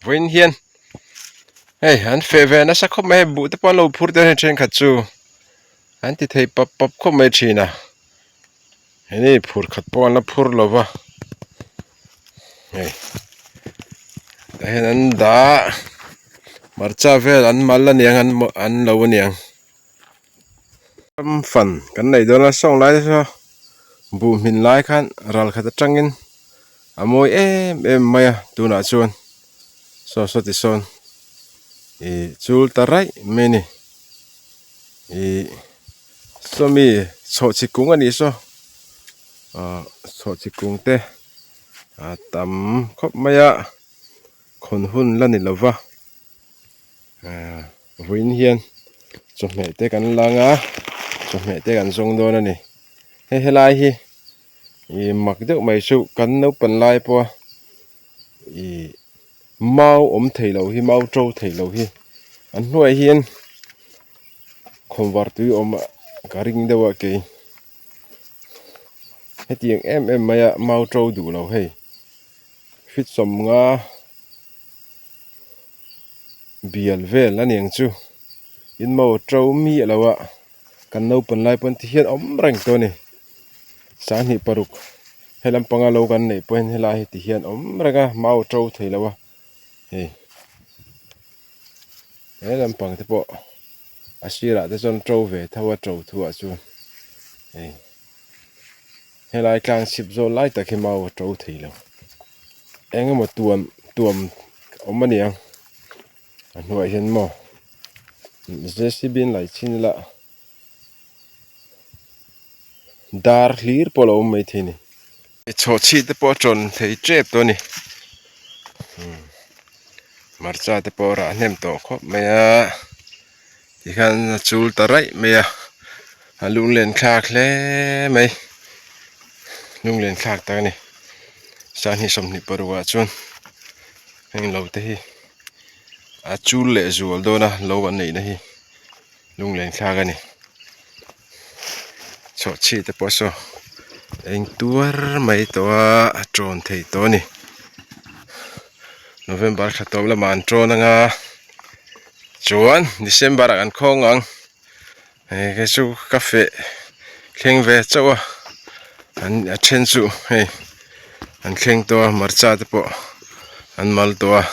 Vawiin hian hei an feh ve nasa khawp mai a buh te pawh an lo phur te hian thenkhat chu an ti thei pap pap khawp mai thin a hei phur khat pawh an la phur lo va hei tah hian an dah hmarcha vel an mal aniang an an lo aniang ram fan kan nei dawn a sawng lai te saw buh hmin lai khan ral khat atangin a mawi em em mai a tunah chuan saw saw ti sawn ih chul ta raih mai a ni ih sawmi chhawhchhi kung a nih saw ah chhawhchhi kung te a tam khawp mai a khawn hun la ni lova ah vawiin hian chawhmeh te kan lang a chawhmeh te kan zawng dawn a ni hei helai hi. Ih mak deuh mai chu kan naupan lai pawha ih mau awm thei lo hi mau to thei lo hi an hnuaiah hian khawnvar tui awm ka ring deuh a kei hetiang em em maia mau to duh lo hei feet sawmnga bial vel a niang chu in mau to miah lo a. Kan naupan lai pawn ti hian awm reng tawh a ni sanghnih paruk he lampanga lo kan neih pawhin helai hi ti hian awm reng a mau a to thei lo a hei he lampang te pawh a sirah te chuan to ve tho a to thuah chuan hei helai tlang chhip zawl lai tak hi mau a to thei lo eng emaw tuam tuam awm a ni ang. A hnuaiah hian maw J C B an laih chin ila dar hlir pawh a lo awm maithei a ni. Chhawhchhi te pawh a tawn thei tep tawh a ni hmarcha te pawh a rah hnem tawh khawp mai a tikhian a chul ta raih mai a a lunglen thlak hle mai lunglen thlak tak a ni sanghnih 25 ah chuan heng lo te hi. A chul leh zual dawn a lo an neihna hi lunglen thlak a ni chhawhchhi te pawh saw eng tuar mai tawh a a tawn thei tawh a ni November thla tawp lamah an tawn ang a chuan December ah kan khawng ang. Hei kei chu ka feh thleng ve chauh a an a then chu hei an thleng tawh a hmarcha te pawh an mal tawh a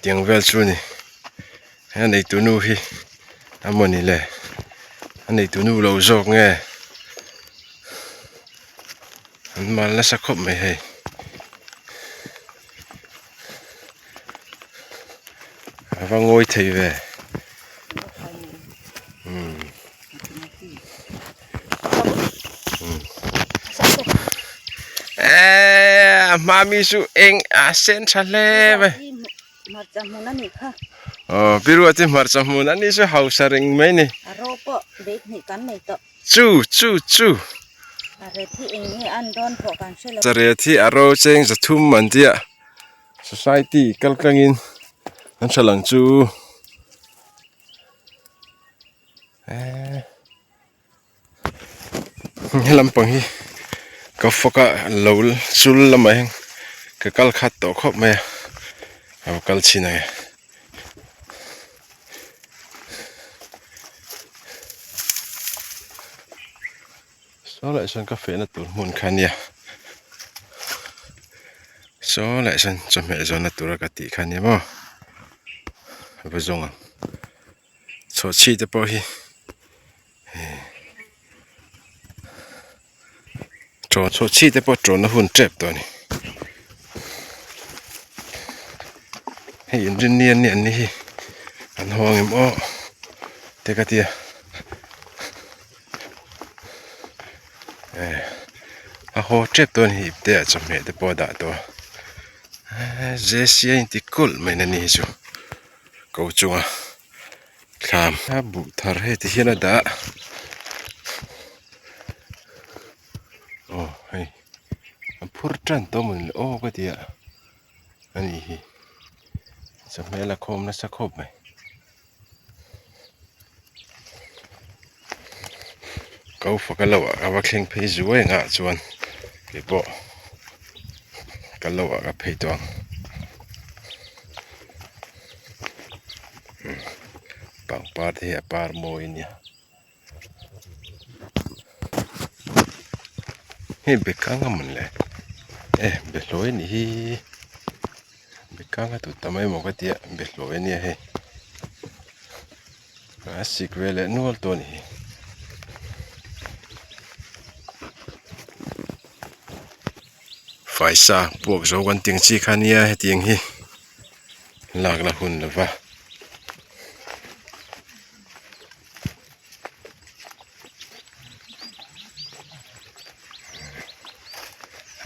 tiang vel chu a ni he a neitu nu hi a mawni le a neitu nu lo zawk nge an mal nasa khawp mai hei. A va ngawi thei ve umm eee a hma mi chu eng a sen tha hle mai aw biruat hi hmarcha hmun a ni chu hausa reng mai a ni chu chu chu Chariat hi a ro cheng zathum an tia society kal tlangin an tha lang chu eee he lampang hi ka fawk a lo chul lamah hian ka kal khat tawh khawp mai a a va kal chhin ang e. Saw leh sawn ka fehna tur hmun kha ania saw leh sawn chawhmeh zawnna tura ka tih kha ania maw a va zawng ang chhawhchhi te pawh hi hei chhawhchhi te pawh tawnna hun tep tawh a ni hei inrinni an nih an ni hi an haw ang em aw te ka tia. A haw tep dawn hi ipte ah chawhmeh te pawh a dah tawh a J C a inti kulh mai na ni hi chu ko chunga thlam a buh thar hei ti hian a dah aw hei a phur tan tawh mawni le aw ka ti a ani hi chawhmeh la khawm nasa khawp mai. Ko faka lo ah ka va thleng phei zuai ang ah chuan keipawh ka lo ah ka phei tawh ang. pangpar te hi a par mawi a nia hei be kang a mawn le e be hlawi a nih hi be kang a tut ta mai maw ka tia be hlawi a nia hei a sik ve leh nual tawh a nih hi. Faisa puak zo kan tih ang chi kha nia hetiang hi lak la hun lo va.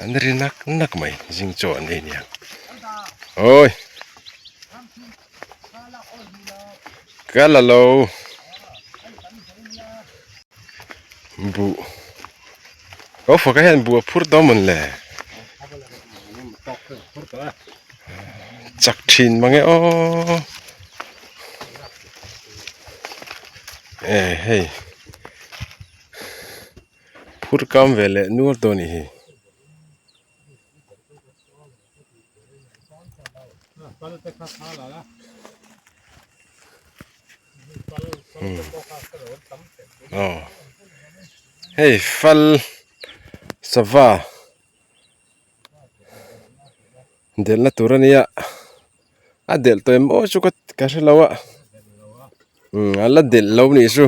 An ri nak nak mai zing chaw an ei nia awi ka la lo buh Ko faka hian buh a phur tawh mawn le chak thin mange aw e hei phur kam ve leh nual tawh a nih hi. Aw hei fal sava delhna tur a nia a delh tawh em aw chu ka hre lo a umm a la delh lo nih chu.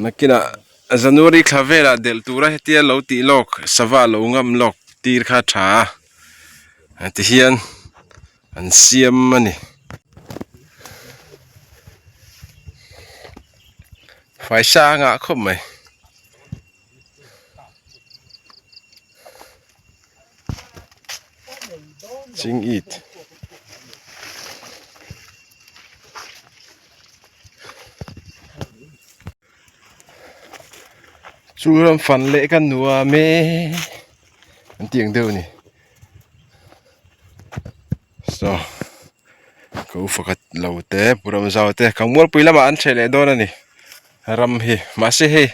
Nakinah January thla velah delh tura hetia lo tih lawk sava lo ngam lawk tir kha a tha a tihian an siam a ni. Faisa a ngah khawp mai. Ching it. Chu ram fan leh ka nuam e an tih ang deuh a ni saw ka u pakhat lo te pu Ramzau te ka mualpui lamah an hreh leh dawn a ni ram hi mahse hei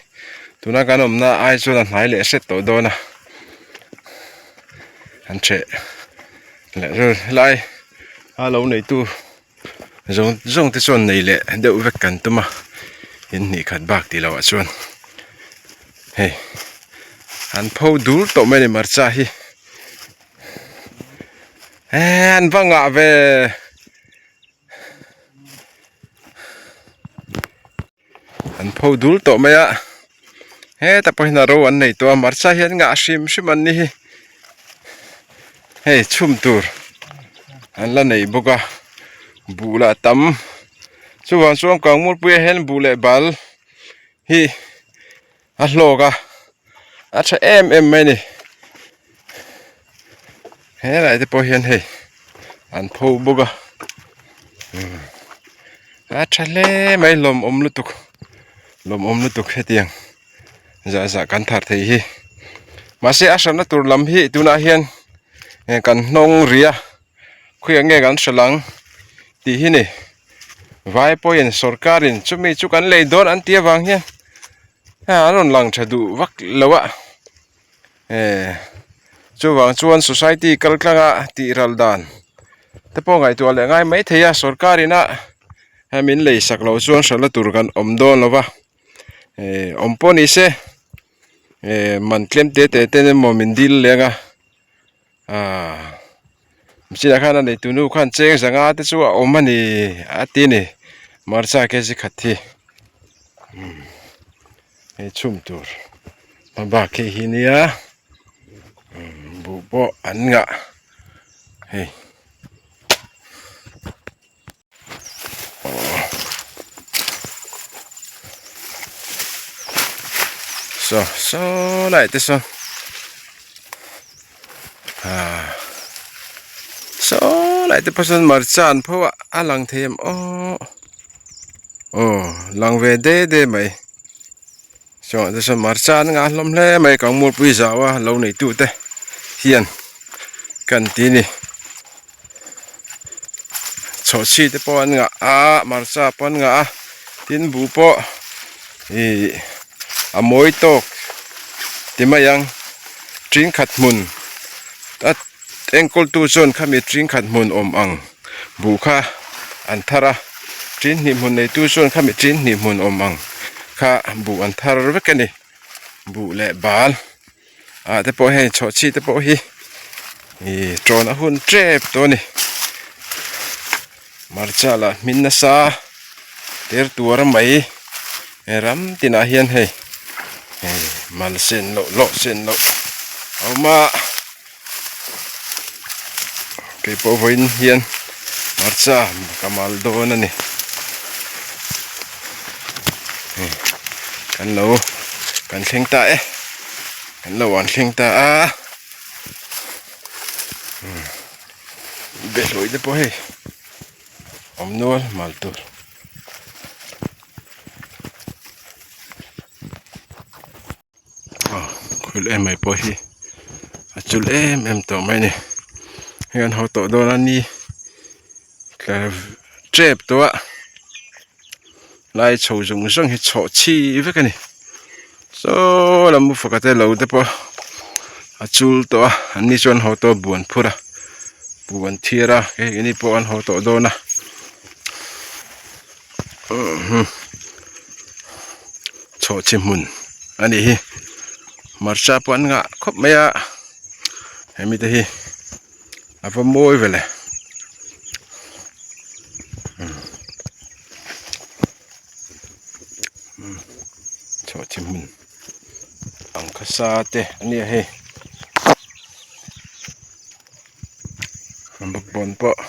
tuna kan awmna ai chuan a hnai leh hret tawh dawn a an hreh leh helai a lo neitu. Zawng zawng te chuan nei leh deuh vek kan tum a in hnih khat bak tih loh ah chuan hei an pho dur tawh mai a ni hmarcha hi eee an va ngah ve. An pho dul tawh mai a hetah pawh hian a ro an nei tawh a hmarcha hi an ngah hrim hrim an ni hi hei chhum tur an la nei bawk a buh lah tam chuvang chuan kangmurpuia hian buh leh bal hi a hlawk a a tha em em mai a ni helai te pawh hian hei an pho bawk a umm a tha hle mai lawmawm lutuk lawmawm lutuk hetiang zah zah kan thar thei hi mahse a hranna tur lam hi tunah hian kan hnawng rih a khawiah nge kan hre lang tih hi ni vai pawhin sorkarin chumi chu kan lei dawn an tih avang hian an rawn lang tha duh vak lo a eh chuvang chuan society kal tlanga tih ral dan te pawh ngaihtuah leh ngai mai thei a sorkar ina min lei sak loh chuan hralhna tur kan awm dawn lo va eh awm pawh ni se eh man tlem te te ten emaw min dil leng a. Aaa chinah khan a neitu nu khan cheng zanga te chu a awm a ni a ti a ni hmarcha kg khat hi umm hei chhum tur hmabak khi hi nia umm buh pawh an ngah hei. Saw saw lai te saw ah saw lai te pawh sawn hmarcha an pho a a lang thei em aw aw lang ve de de mai saw te sawn hmarcha an ngah hlawm hle mai kangmurpui zau a lo neitu te hian kan ti a ni. Chhawhchhi te pawh an ngah a hmarcha pawh an ngah a tin buh pawh ihh a mawi tawk ti mai ang ṭin khat hmun a enkawl tu chuan khami ṭin khat hmun awm ang buh kha. an thar a tin hnih hmun neitu chuan khami tin hnih hmun awm ang kha buh an thar vek a ni buh leh bal ah te pawh hei chhawhchhi te pawh hi ih tawn a hun tep tawh a ni hmarcha lah hmin nasa ter tuar mai he ram tinah hian hei hei mal sen loh lawh sen loh a awm a. Kei pawh vawiin hian hmarcha ka mal dawn a ni kan lo kan thleng ta e kan lo an thleng ta a behlawi te pawh hei awm nual mal tur. Aw khawil em mai pawh hi a chul em em tawh mai a ni hei an haw tawh dawn a ni tla tep tawh a lai chho zawng zawng hi chhawh chhi vek a ni saw lam faka te lo te pawh a chul tawh a an ni chuan an haw tawh a buan phur a buan thiar a hei ni pawh an haw tawh dawn a. Chhawhchhi hmun a nih hi hmarcha pawh an ngah khawp mai a hemi te hi a va mawi ve le chhawhchhi hmun ang kha sa te a nia hei bawkbawn pawh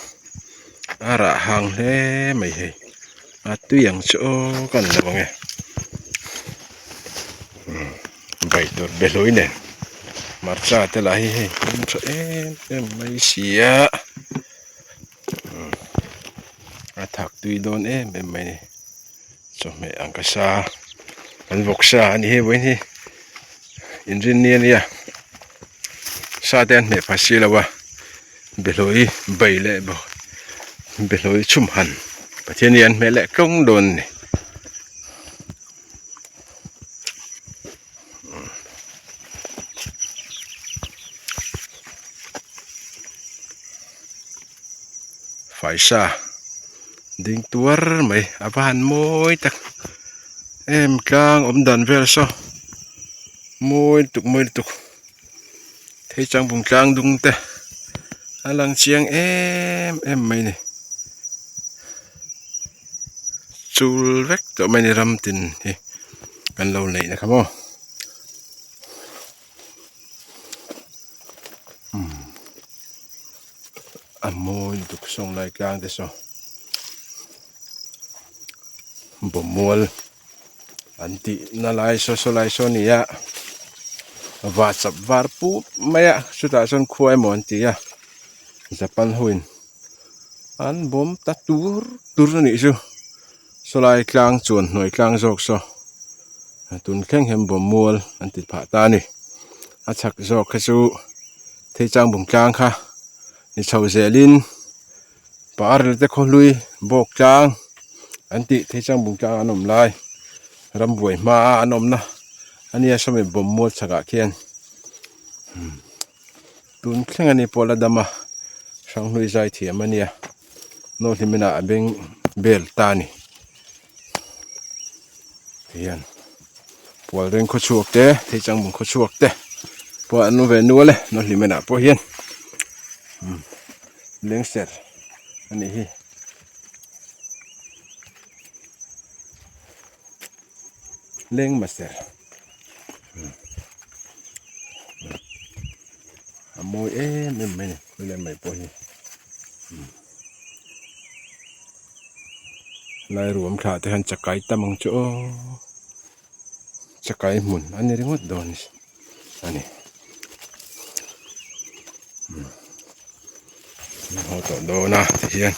a rah hang hle mai hei a tui ang chu aw ka ni lo ang e bai tur behlawi nen hmarcha te lah hi hei a tha em em mai si a a thak tui dawn em em mai a ni chawhmeh ang ka sa an vawk sa a ni hei vawiin hi inrinni a nia sa te an hmeh pha si lo a behlawi bai leh behlawi chhum han Pathian hi an hmeh leh tlawng dawn a ni. Faisa ding tuar mai a va han mawi tak em tlang awm dan vel saw mawi lutuk mawi lutuk thei changbung tlang dung te a lang chiang em em mai a ni chul vek tawh mai a ni ram tin hi kan lo neih na kha maw. A mawi lutuk sawng lai tlang te saw bawmual an tih na lai saw saw lai saw a ni a va chap var pup mai a chutah chuan khua emaw an ti a japan ho in an bawm ta tur tur a nih chu saw lai tlang chuan hnuai tlang zawk saw tun thleng hian bawmual an ti phah ta a ni a chhak zawk kha chu. Thei chang bung tlang kha ni chho zelin par te khaw hlui bawk tlang an tih thei chang bung tlang an awm lai rambuai hma a an awmna a nia sawmi bawm mual chhakah khian tun thleng a ni pawh la dam a hranghlui zai thiam a nia nawhlimin ah a beng bel ta a ni. Tihian Pualreng khaw chhuak te Theichangmung khaw chhuak te pawh an awm ve nual e Nawhlimen ah pawh hian umm lengser a nih hi lengmaser umm a mawi em em mai a ni khawilai mai pawh hi umm. Lai ruam thlah te hian chakai tam ang chu aw chakai hmun a ni ringawt dawn a ni an haw tawh dawn a tihian.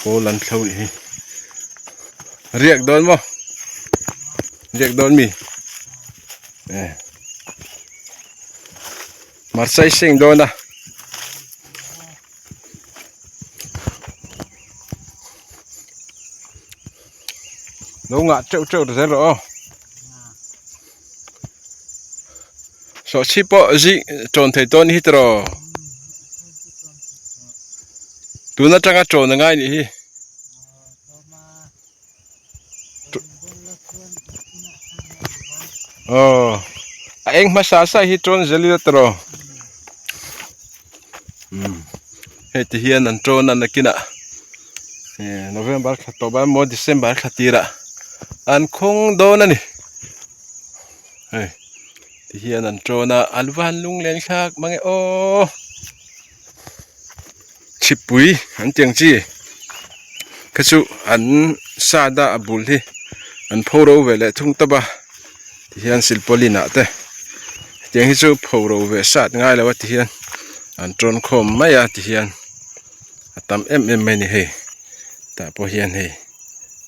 Pawl an thlo nih hi riak dawn maw riak dawn mi eh hmarcha i seng dawn a. Lo ngah teuh teuh ta zel rawh aw. Sawhchhi pawh zing tawn thei tawh a ni hi tiraw? Tun atanga tawn a ngai nih hi. Aw a eng hmasa sa hi tawn zel ila tiraw? Umm hei ti hian an tawn a nakinah November thla tawp a emaw December thla tirah an khawng dawn a ni. Hei ti hian an tawn a an va han lunglen thlak mang e aw chhipui an ti ang chi kha chu an sat a a bul hi an pho ro ve leh thung tawp a ti hian silpauline ah te hetiang hi chu pho ro ve sat ngai lo a ti hian an tawn khawm mai a ti hian a tam em em mai a ni hei tah pawh hian hei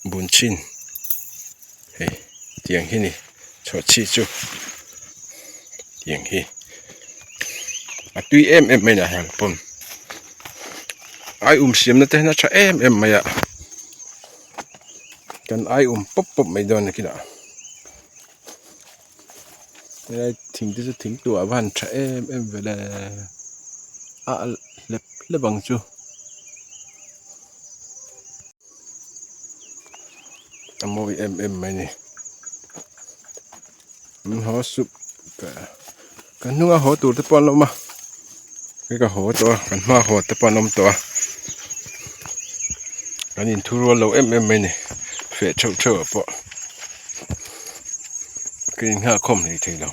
bun chhin. Hei tiang hi ni chhuahchhi chu tiang hi a tui em em mai a ni pawn aium siamna te hian a tha em em mai a kan aium pawp pawp mai dawn a kinah helai thing te chu thing tuah a va han tha em em ve le a alh hlep hlep ang chu. A mawi em em mai a ni an haw sup ka hnunga haw tur te pawh an awm a kei ka haw tawh a kan hmaa haw te pawh an awm tawh a kan inthu rual lo em em mai a ni feh theuh theuh ah pawh ka inghahkhawm hlei thei lo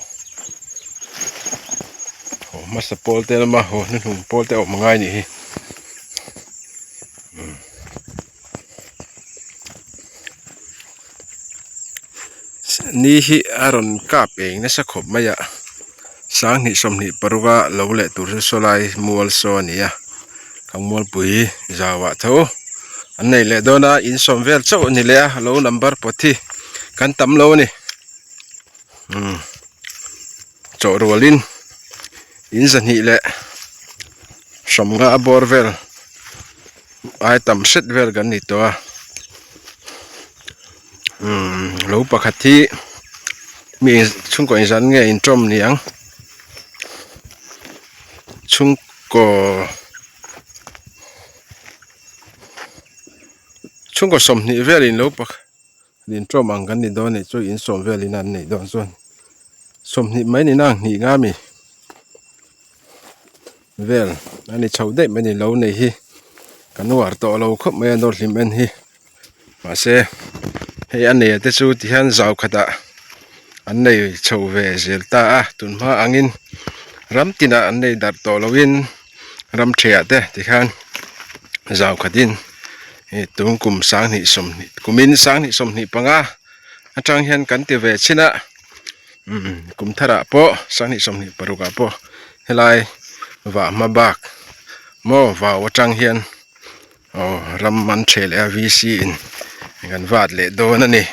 haw hmasa pawl te an awm a haw hnuhnung pawl te a awm angai a nih hi. Ni hi a rawn kap eng nasa khawp mai a sanghnih 25 a lo leh tur chu saw lai mual saw a ni a ka mualpui zauah tho an nei leh dawn a in sawm vel chauh a ni leh a lo number pawt hi kan tam lo a ni umm chawh rualin in zahnih leh sawmnga a bawr vel ai tam hret vel kan ni tawh a umm lo pakhat hi mi chhungkaw inzan nge intawm ni ang chhungkaw chhungkaw 20 velin lo pakhat. In tawm ang kan ni dawn nih chu in sawm vel in an neih dawn chuan 20 mai ni nang hnih nga mi vel a ni chho daih mai ni lo nei hi kan uar tawh lo khawp mai a nawr hlim en hi mahse hei a nei a te chu ti hian zau khatah an nei chho ve zel ta a tunhma angin ram tinah an nei darh tawh loin ram ṭhiah te tikhan zau khatin ih tun kum 2020 kumin 2025 atang hian kan ti ve chin a umm kum tharah pawh 2026 ah pawh helai vah hma bak maw vau atang hian aw ram an ṭheh leh a v c in kan vat leh dawn a ni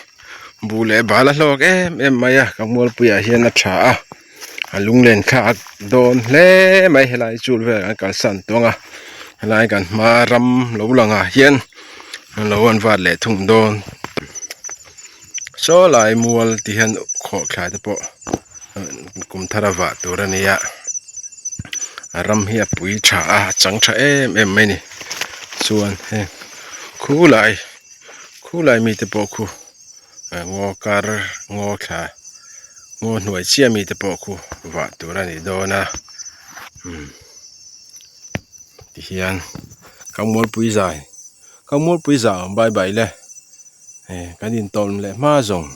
buh leh bal a hlawk em em mai a ka mualpuiah hian a ṭha a. A lunglen thlak dawn hle mai helai chul vel an kalsan tawng a helai kan hma ram lo langah hian lo an vat leh thung dawn saw lai mual ti hian khawh thla te pawh kum thar a vah tur a ni a a ram hi a pui tha a a chang tha em em mai a ni chuan heng khulai khulai mite pawh khu. Ngaw kar ngaw thla ngaw hnuai chiah mite pawh khu vah tur a ni dawn a umm tihian ka mualpui zai ka mualpui zau ang bai bai le eh kan intawm leh hma zawng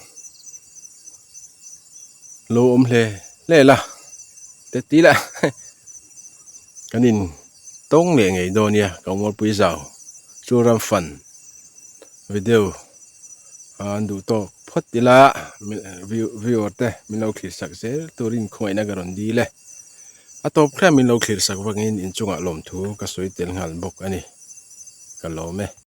lo awm hle hle la te ti la kan in tawng leh ngei dawn nia ka mualpui zau chu ram fan video. An duh tawk phawt ila viewer te min lo thlir sak zel turin khawngaihna ka rawn dil e. A tawp hriat min lo thlir sak vangin inchungah lawmthu ka sawi tel nghal bawk a ni. Ka lawm e.